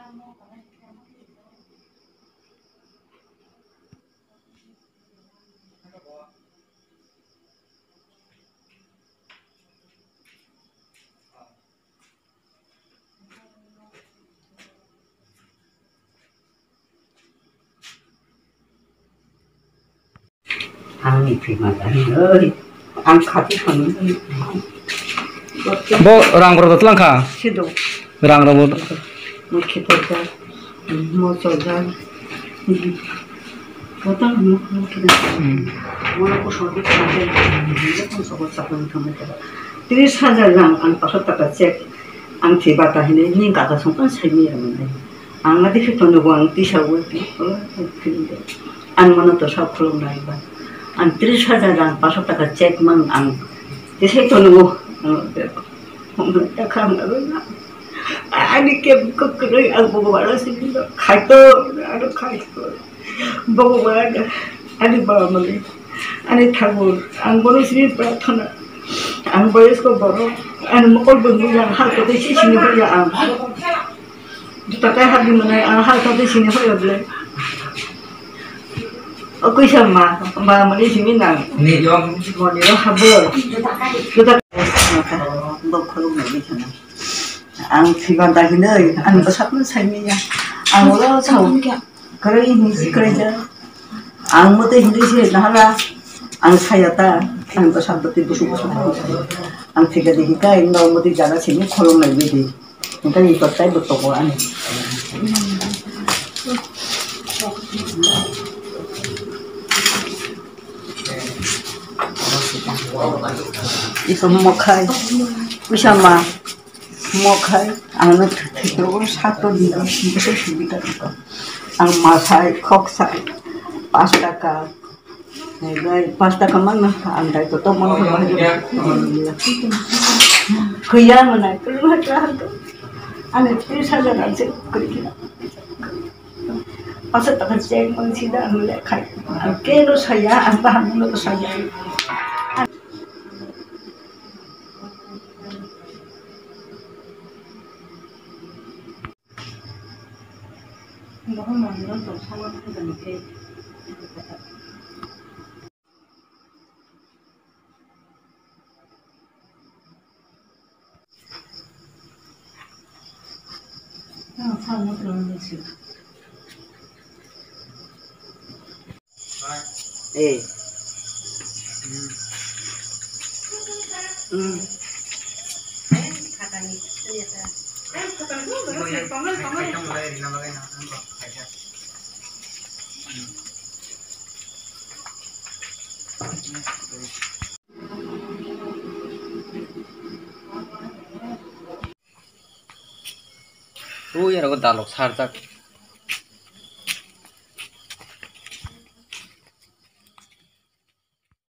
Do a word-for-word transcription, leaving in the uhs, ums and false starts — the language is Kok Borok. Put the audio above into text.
Ani thwima tani oi. Ang khati thani. Bo rang rok twlang kha. Sido. Rang rok bo. Mukhi torja. Mo torja. Kota mo kota. Hmm. Mo ko sordi khate. Mo ko sordi khate. Tris hajar rang ang paso taka check. Ang thwi bata hini ni kaka songkha sai mi rang nai. Ang adi khe tono bo ang tisa wi. Ang mano to sa khulum nai ba. Ang tris hajar rang paso taka check mang ang. Tisai tono bo. Ang ta kham na. Ani ke ko kre ang bo wala sini khai to, aro khai to. Bhagwan, ani baba mani, ani thakur, ang bono sini prarthana, ang boyosko borok, ani mokol bwrwi yang hal kote si sini hoya ang. Juta kai hadi manai ang hal kote sini hoya ble. O kaisa ma, baba mani simi nang. Ni yong. Moni ro habo. Juta kai. Bok khulum nai ni khana. Ang thwiba dagi nai, ang bwsakno saimanya. Ang ulo sao. Kwrwi hinwi si kwrwi ja. Ang mwtwi hinwi si nahala. Ang saya ta. Ang bwsak bwtwi busuk busuk ang saya. Ang thika di hika ang no mwtwi jana simi kholom lai bidi. Hingka ni totai bo toko ani. Iko mokhai. Bisa ma. Mokhai, ano thwithwkgo sato di, bwswk subida wngkha. Ang masai, khoksai, pash taka, bai pash taka mano, ang dai kotor mano khe bahai. Khuya mwnai, kwrwngha kwrwngha to. Ani tris hajar ang se kwrwi khe. Pash taka check mangsi da ang le khai. Ang keno saya, ang bahai no saya. Eh. Hmm. Ui, aro dalok sarjak.